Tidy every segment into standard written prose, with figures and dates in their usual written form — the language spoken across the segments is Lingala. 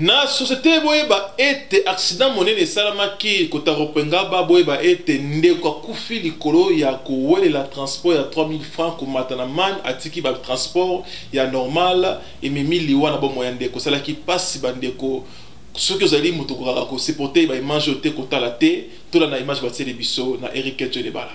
Na societe boyeba ete accident monene esalamaki kota Ropengaba, boyeba ete ndeko akufi likolo ya kowelela transport ya 3000 francs komata na man atiki ba transport ya normal ememi liwa na bomoi ya ndeko esalaki pasi ba ndeko soki ozali moto okokaka ko supporter ba image oyo te kotala te tolanda image batieli biso na Eric Djolebala.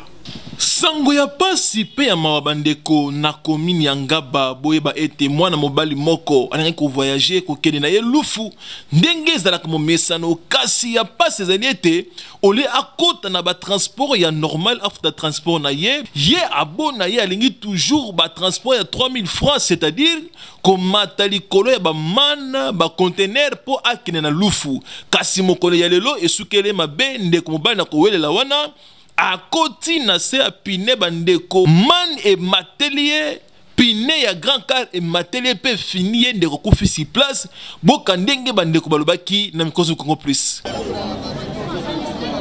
Sango ya pasi pe ya mawa bandeko na commune ya Ngaba boyeba ete mwana mobali moko alingaki ko voyager kokende na ye Lufu ndenge ezalaka momesano kasi ya pasi ezali ete olie akota na ba transport ya normal afuta transport na ye ye abona ye alingi toujours ba transport ya 3000 francs c'est-à-dire komata likolo ya ba man ba container po akende na Lufu kasi mokolo ya lelo esukeli mabe ndeko mobali na kowelela wana Akoti na se ya pine ba ndeko man emateli ye pine ya grand car emateli ye pe fini ye ndeko akufi sur place boka ndenge ba ndeko balobaki na mikozo Congo plus.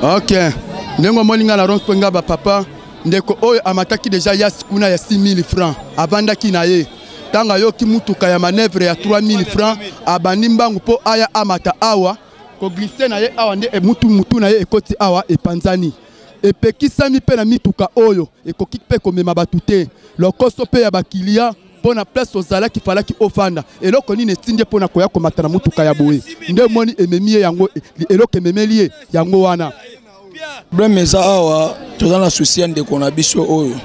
Ok ndenge omoni nga na rond point nga ba papa ndeko oyo amataki deja yas kuna ya 6000 francs avandaki na ye ntango ayoki mutuka ya manœuvre ya 3000 francs abandi mbangu mpo aya amata awa Ko glisser na ye awa nde mutu mutu na ye ekoti awa epanzani. Epekisami mpe na mituka oyo ekoki mpe komema bato te. Lokoso mpe ya bakiliya mpo na place ozalaki falaki ofanda. Eloko nini etindi ye mpo na koya komata na motuka ya boye? Nde omoni ememi ye yango, eloko ememeli ye yango wana. Problème eza awa, toza na souci ya ndeko na biso oyo.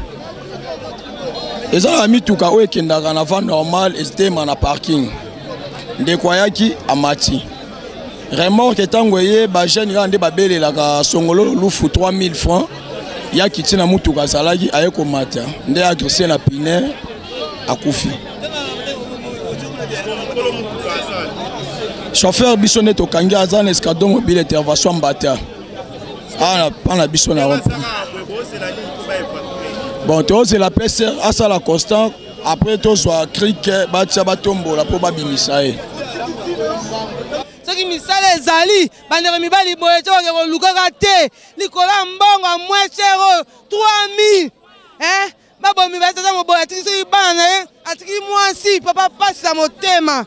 Eza na mituka oyo ekendaka na vent normal etema na parking. Ndeko ayaki amati remorque ntango eye ba jeune kaka nde babelelaka songolo lufu 3000 francs ya kiti na mutuka azalaki aye komata nde agresse na pine akufi. Chauffeur biso nde tokangi aza na escadron mobile intervention mbata awa na na biso na rond bon tozela pese asala constant après tozwa crique batia batombola mpo babimisa ye. Soki misala ezali bandeko mibali boye te oke kolukaka te likolo ya mbongo ya moins cher oyo 3000 eh? Babomi ba tata mobola atiki soki bana na ye atiki mwasi papa pasi ya motema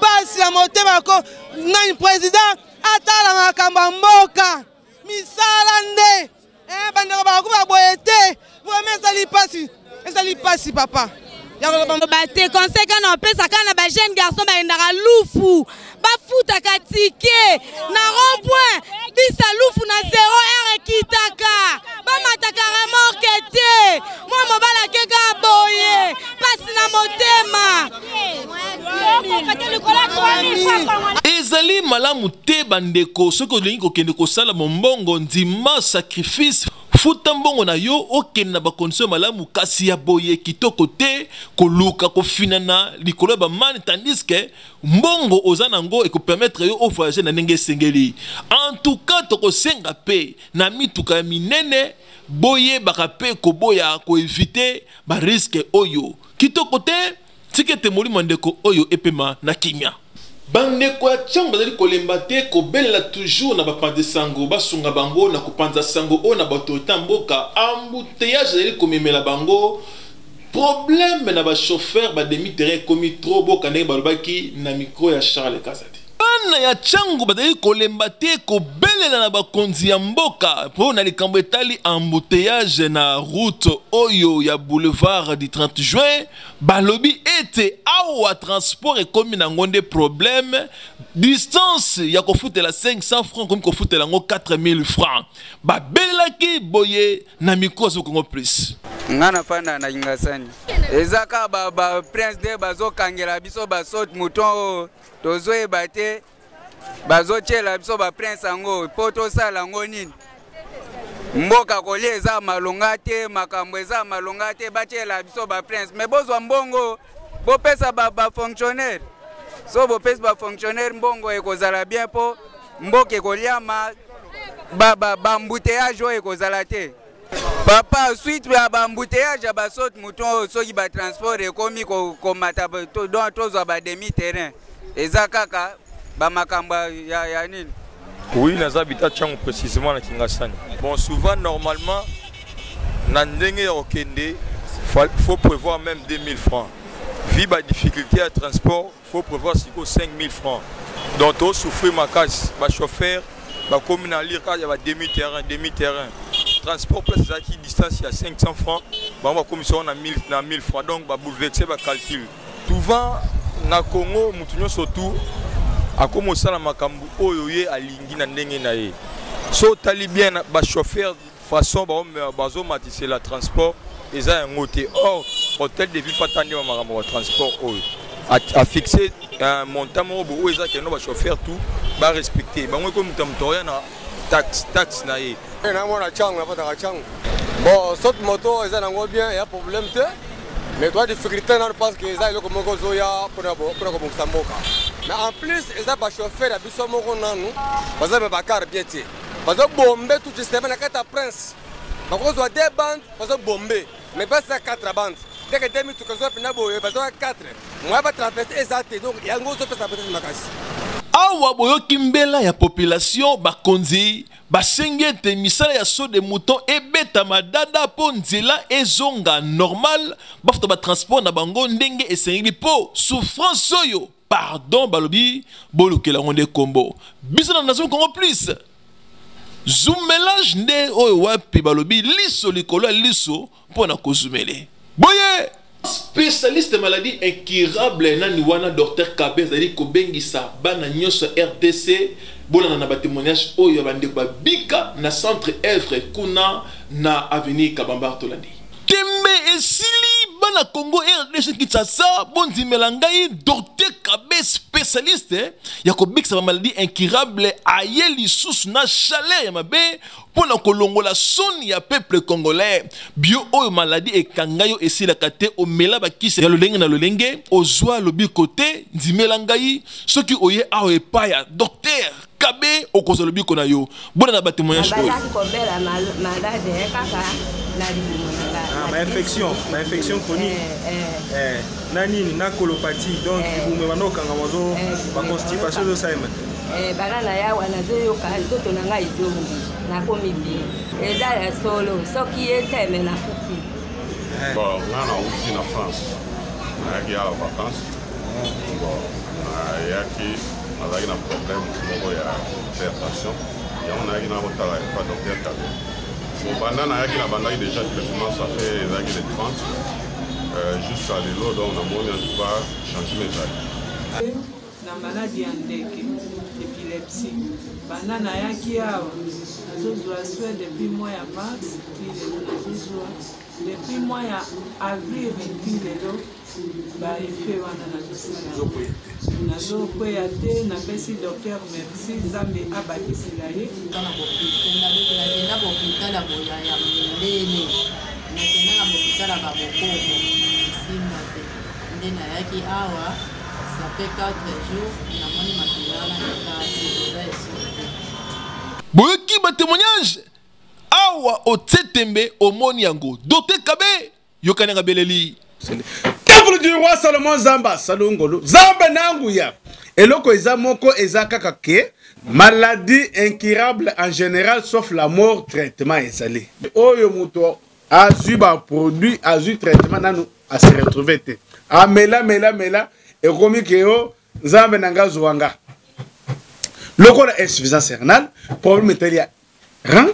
pasi ya motema ko nani president atala makambo ya mboka misala nde eh, bandeko bakokufa boye te vraiment ezali pasi ezali pasi papa ba te conseil kaka opesa kaka na ba jeune garçon bayendaka lufu bafutaka tike na rond point bisa lufu na 0 heure ekitaka bamataka remorke te mwa mobali akeka boye pasi na motema. Ezali malamu te bandeko, soki olingi kokende kosala mombongo ndima sacrifice, futa mbongo na yo okende na ba condition malamu, kasi ya boye kitoko te koluka kofinana likolo ya ba mane tandis que mbongo oza na yango eko permettre yo o voyager na ndenge esengeli. En tout cas tokosenga pe na mituka ya minene boyebaka pe koboya ko eviter ba risques oyo kitoko te. Tika ete molimo ya ndeko oyo epema na kimia. Bandeko ya Tshangu bazali kolemba te kobelela toujours na bapanzi sango basunga bango na kopanza sango oyo na ba autorites ya mboka. Embouteillage ezali komemela bango problème na ba chauffeurs ba demi terrain ekomi trop boka ndenge balobaki na micro ya Charles Kazadi. Bana ya Tshangu bazali kolemba te kobelela na bakonzi ya mboka mpo na likambo etali embouteillage na route oyo ya boulevard du 30 juin. Balobi ete awa transport ekomi nango nde problème, distance ya kofutela 500 francs ekomi kofutela yango 4000 francs. Babelelaki boye na micro ya Congo Plus. Nga nafanda na Kingasani, eza kaka ba, ba prince nde bazokangela biso ba saute mouton oyo tozoyeba te, bazotyela biso ba prince yango mpo tosala yango nini? Mboka kolia eza malonga te, makambo eza malonga te, batyela biso ba prince. Me bozwa mbongo bopesa ba, ba fonctionnaire. So bopesi ba fonctionnaire mbongo ekozala bien mpo mboka ekoliama, ba, ba, ba embouteillage oyo ekozala te. Papa, suite ya ba embouteillage ya ba saute mouton oyo soki ba transport ekomi komata donc tozwa ba demi terrain eza kaka ba makambo ya, ya nini. Oui, naza habitat Tshangu précisément na Kingasani. Bon, souvent normalement na ndenge ya kokende faut prévoir même 2000 francs. Vi badifficulté ya transport, faut prévoir sikoyo 5000 francs. Donc tosouffrir makasi, bachauffeur bakomi na lire kaka ya ba demi terrain, demi terrain. Transport place ezalaki distance ya 500 francs, bango bakomisa yango na 1000, na 1000 francs. Donc babouleverse bacalcule. Souvent na Congo motu nyonso tu akomi kosala makambo oyo ye alingi na ndenge na ye. So otali bien bachauffeur, façon bazomatisela transport eza yango te. Or hôtel de ville fata nde makambo ya transport oyo afixe un montant moko boye oyo eza keno bachauffeur tout barespecte bango. Ekomi moto ya moto oya na taxe na ye. Namona Tshangu, nafataka Tshangu. Bon, saute moto eza nango bien, ya problème te, mais toa difficulté nano parce que eza eloko moko ozoya mpona kobongisa mboka. Mais en plus eza bachauffeur ya biso moko nanu baza me bacar bien te, bazobombe tout justement na kati ya prince. Bakozwa deux bandes, bazobombe, mais basa quatre bandes ndeke de mituka ezoya mpena boye, bazoya 4 moya batraverse eza te. Donc yango ozopesa peut-être makasi. Awa boyoki mbela ya population. Bakonzi basengi ete misala ya saut de mouton ebetama dada mpo nzela ezonga normal, bafuta batransport na bango ndenge esengeli, mpo souffrance oyo, pardon, balobi bolukela yango nde kombo. Biso na Nation Congo Plus, zumelage nde oyo wapi, balobi liso likolo ya liso mpo na kozumele boye. Spécialiste maladie incurable nani wana, Dr Kabe, azali kobengisa bana nyonso ya RDC. Bolanda na batémoignage oyo ya bandeko babika na centre Evre kuna na avenue Kabambar. Tolandi tembe esili. Bana Congo RDC Kinshasa, bondimela ngai, Dr Kabe, spécialiste ya kobikisa bamaladie incurable, aye lisusu na chaleur ya mabe mpo na kolongola soni ya peuple congolais. Bio oyo maladie ekanga yo, esilaka te, omela bakisi ya lolenge na lolenge, ozwa lobiko te, ndimela ngai, soki oye awa epai ya Docteur Kabe, okozwa lobiko na yo. Bona na batémoignage oyo. Nabandaki kobela malade kaka na libumu na ngai. Ah, ba-infection, ba-infection chronique. Eh, eh, na nini, na colopathie, donc libumu ebanda kokangama, ozo baconstipation ezosalema. Bana na yawa, nazoyoka nzoto na ngai ezongi, nakomi bien. Eza ya solo, soki ye te me nakufi. Bon, nga nauti na France, nayaki awa vacance. Bon, nayaki, nazalaki na problème moko ya hypertension, yango nayaki na kotala epa docteur Kabe. Bon, banda nayaki, nabandaki déjà traitement, ça fait ezalaki le 30 jusqu'à lelo. Donc namoni en tout cas changement ezali. Na maladi ya ndeke, épilepsie, banda nayaki awa nazozwa soin depuis mois ya mars ti lelo. Nazozwa depuis mois ya avril ti lelo. Baeffet wana nazosala, nazokweya te. Napesi docteur merci, Nzambe abakisela ye. Nakenda bahôpital ya boya ya mondele, nakenda na bahôpital ya babokoko, esimba te. Nde nayaki awa, ça fait 4 jours, namoni makila wana ekati, eza esuki te. Boyoki batémoignage awa, otie tembe, omoni yango. Docteur Kabe, yokani yanga beleli. Temple du roi Salomon, Zamba salongolo, Zamba nanguya. Eloko eza moko, eza kaka ke maladie incurable en général sauf la mort, traitement ezali. Oyo moto azwi baproduit, azwi traitement, nanu ase retrouve te, amela mela mela, ekomi ke yo Nzambe na nga azwa nga. Lokola insuffisance rénale, problème etali ya rein.